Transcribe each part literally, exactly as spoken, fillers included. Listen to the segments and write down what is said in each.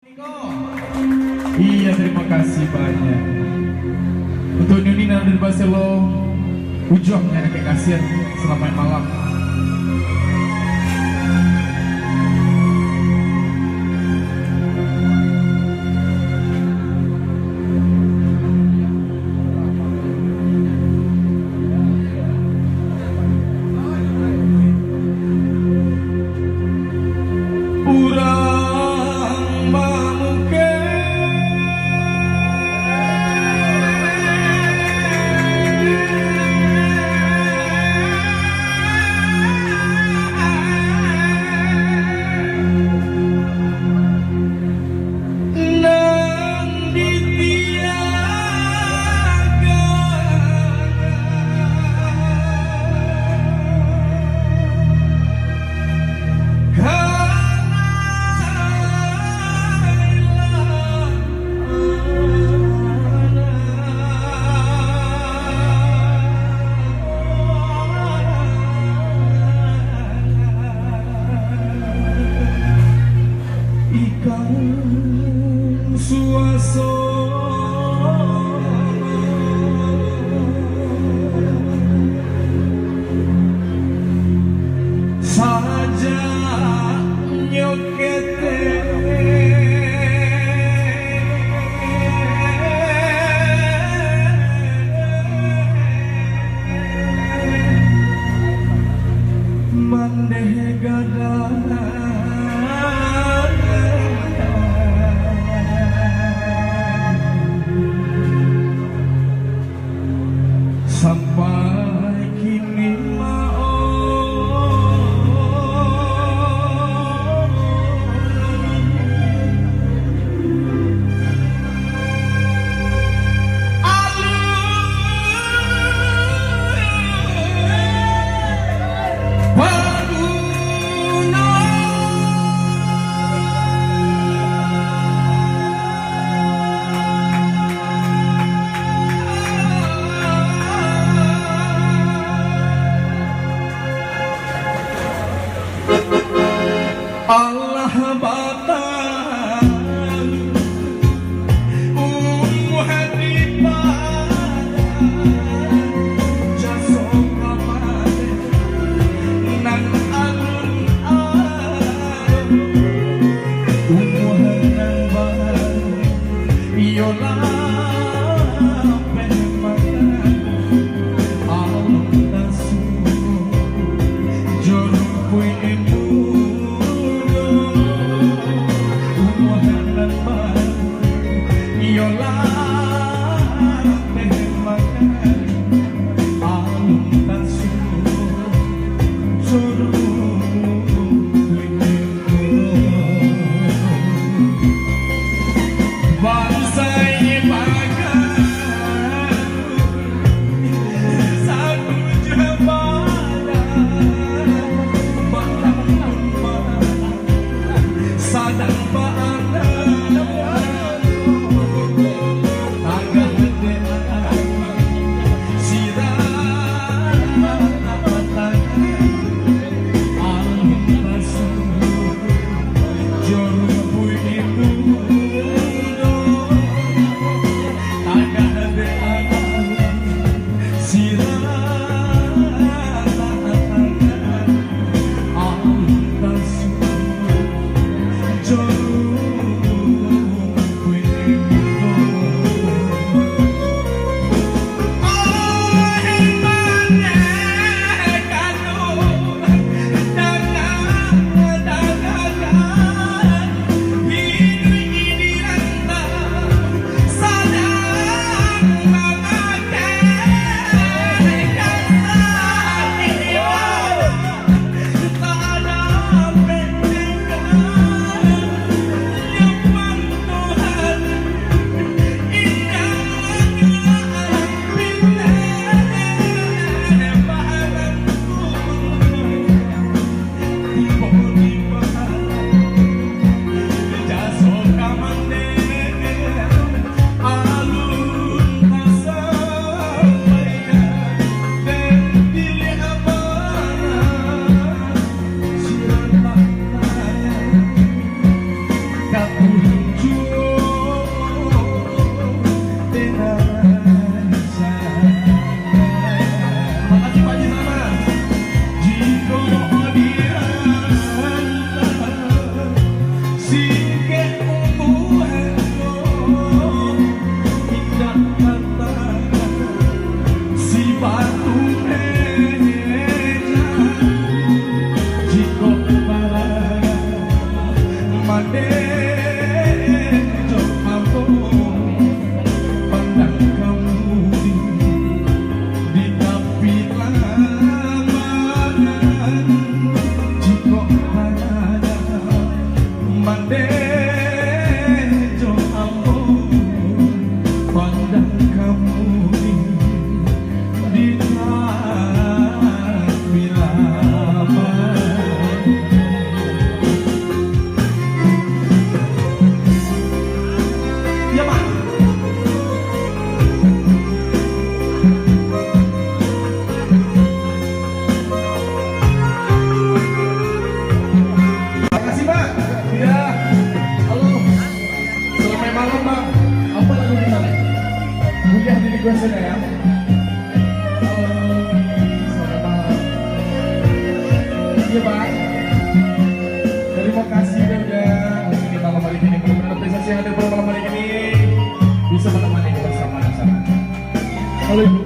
Iya, terima kasih banyak. Untuk Nuni nan dari Baselo, Ujuang yang dekat kasir, selamat malam. Urang bamukeh. Terima kasih udah, udah hadir di malam hari ini. Mudah-mudahan apresiasi yang hadir pada malam hari ini bisa menemani kebersamaan di sana. Halo, Ibu.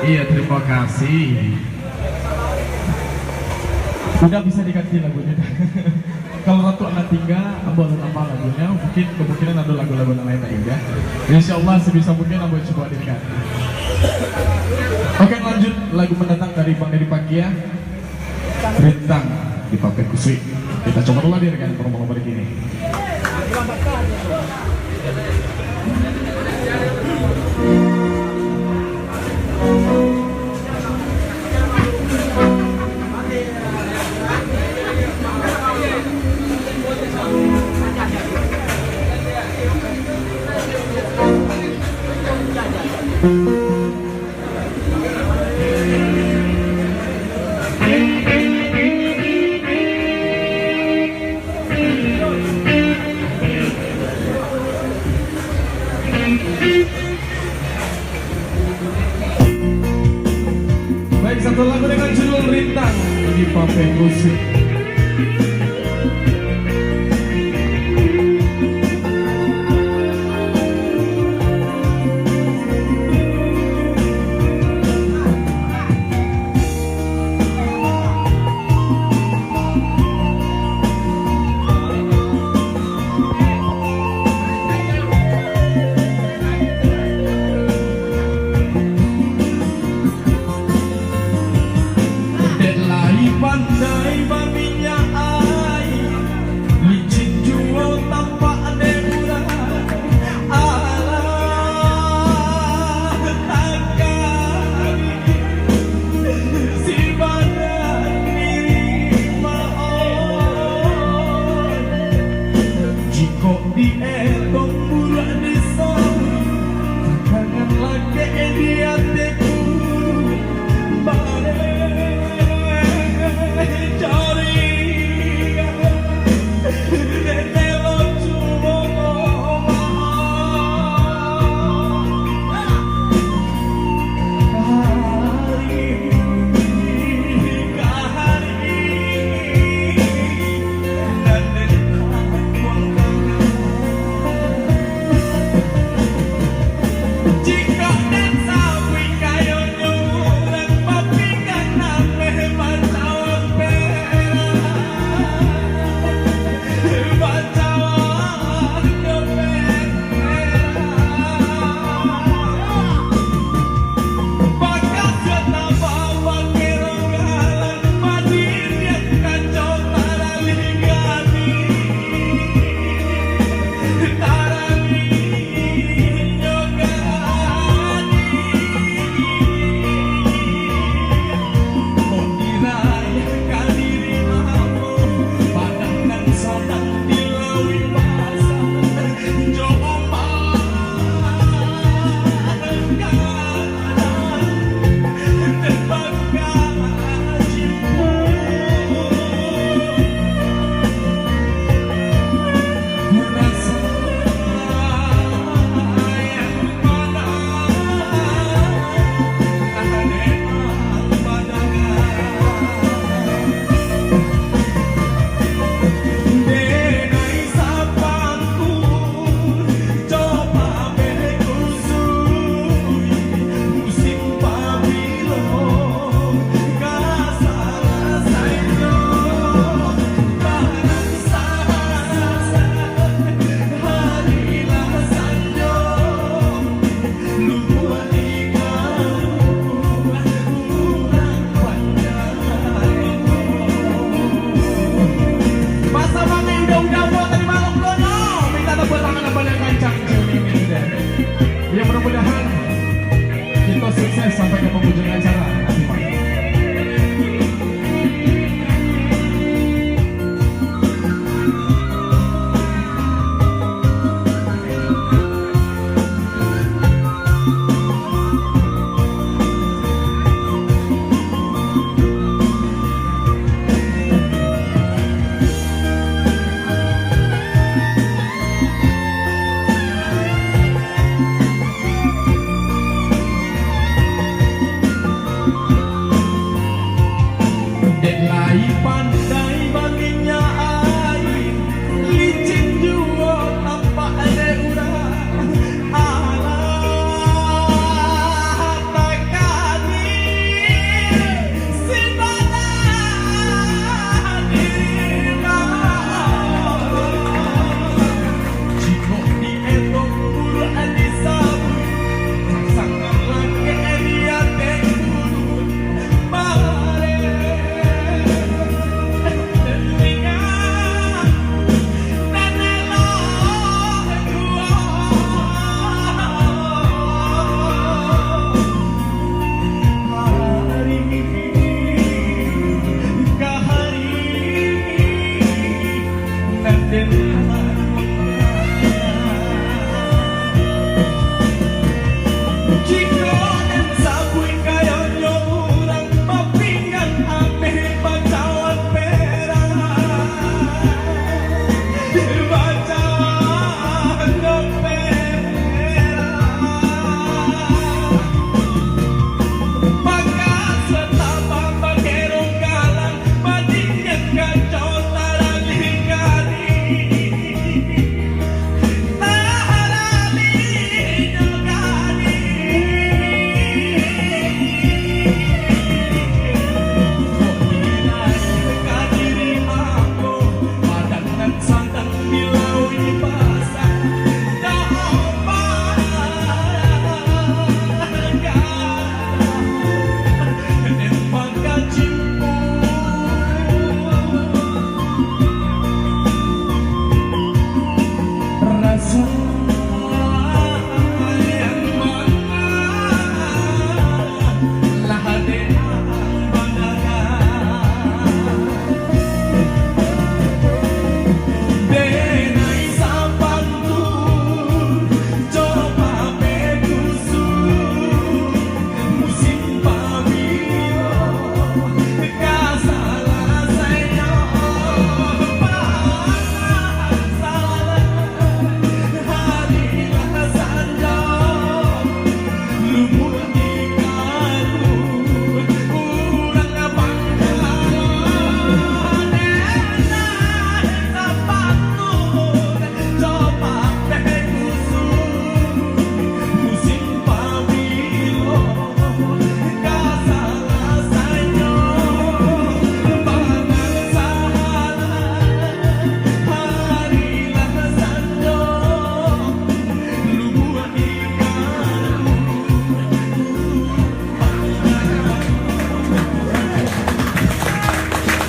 Iya, terima kasih. Udah bisa diganti lagunya. Kalau Ratu Anak Tingga, ambo alun apal lagunyo. Mungkin kemungkinan ado lagu-lagu nan lain lai, yo. Insyaallah, sebisa mungkin ambo cubo hadirkan. Oke, lanjut lagu mendatang dari Bang Dedi Pakia. Rintang di Papeh Kusuik. Kita coba dulu hadirkan promo-promo di sini. Baik, satu lagu dengan judul Rintang di Papeh Kusuik. Dek lai pandai baminyak ai, licin juo tampak dek urang. Alah, takah si badan diri mah, oi. Jikok dietong buruak di sawi, takangan lakek di ateku, bareh cari.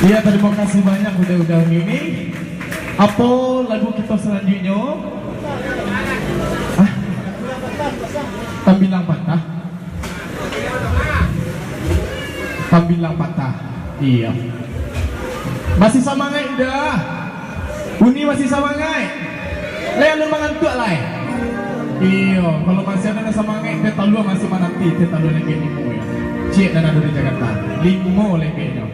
Iya, tarimo kasih banyak udah-udah ini. Apo lagu kito salanjuiknyo? Ah? Tambilang patah. Tambilang patah. Iya. Masih samangaik udah? Uni masih samangaik? Lai alun mangantuak lai? Iyo, kalau masih ado nan samangaik, teh talua masih mananti, teh talua lengkek limo yo. Ciek nan ado di Jakarta, limo lengkeknyo.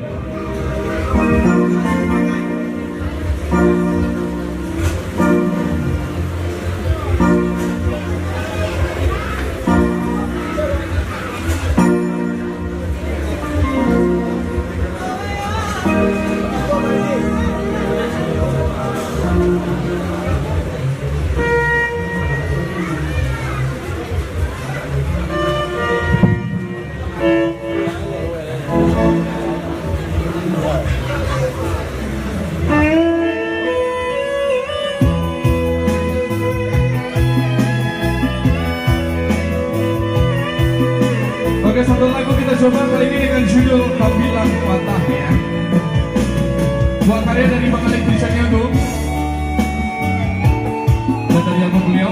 Oke, satu lagu kita coba kali ini dengan judul Tambilang Patah, ya. Buah karya dari Bang Alex Christian Yogo. Dari album beliau.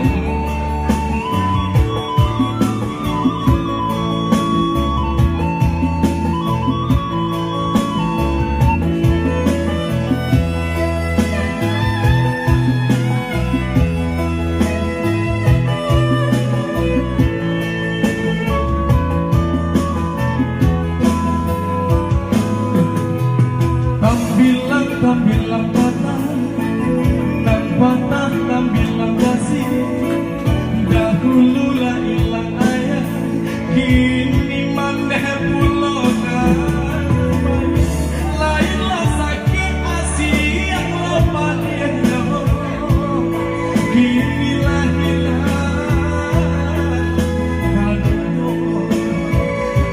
Tambilang, tambilang patah, nan patah tambilang gasih. Dahulu lah ilang ayah, kini mandeh pulo ka. Lain lah sakik asiang lo padiahnyo, kini lah ilang kaduo.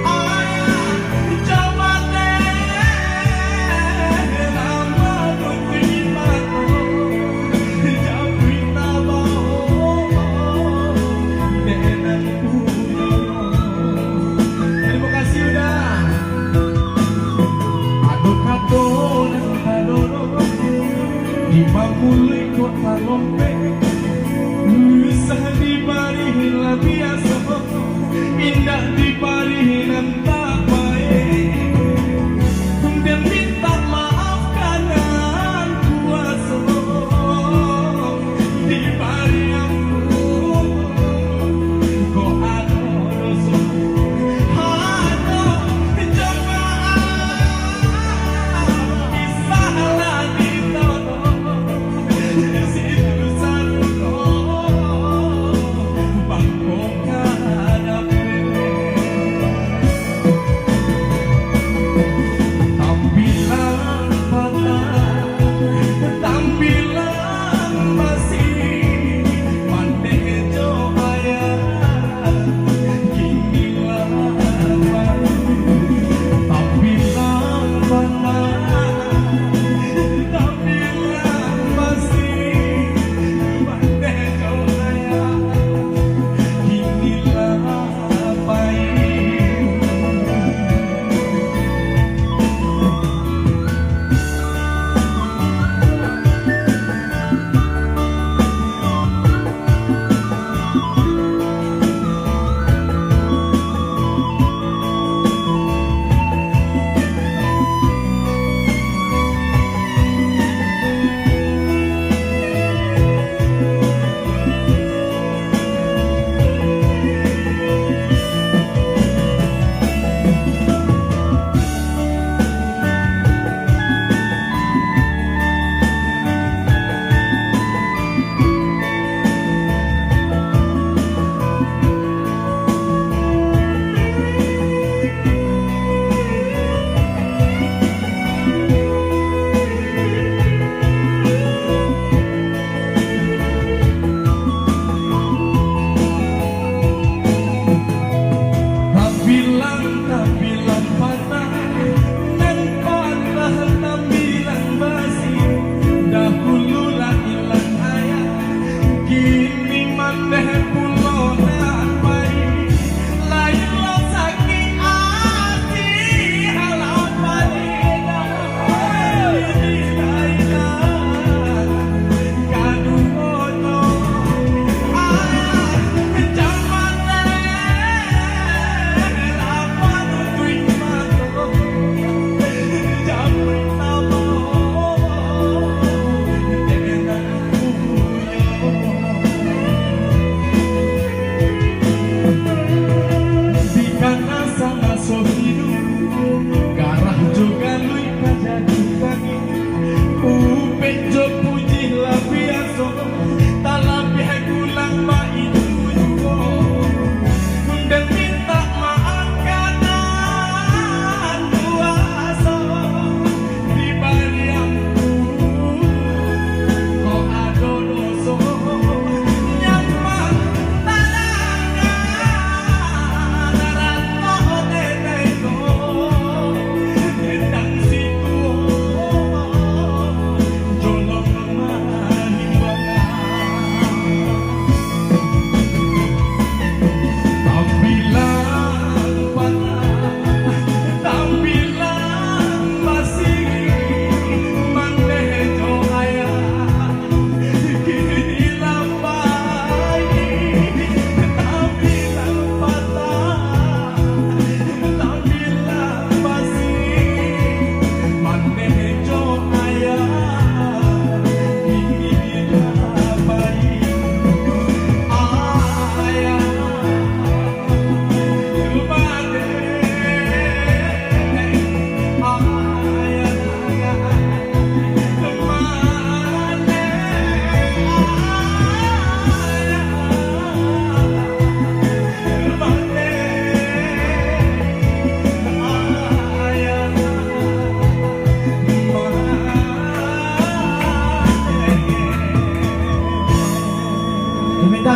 Ayah, jawab deh, lamo nunggu di mato, japuik tabao, dek nan Terima kasih, Uda. Ado kato nan tadorong, di mamuluik kok talompek. Usah dibari lah biaso, indak dibari nan tapaik. Dan minta maaf ka nan kuaso.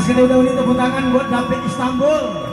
Sekali dahulu tepuk tangan buat David Istanbul.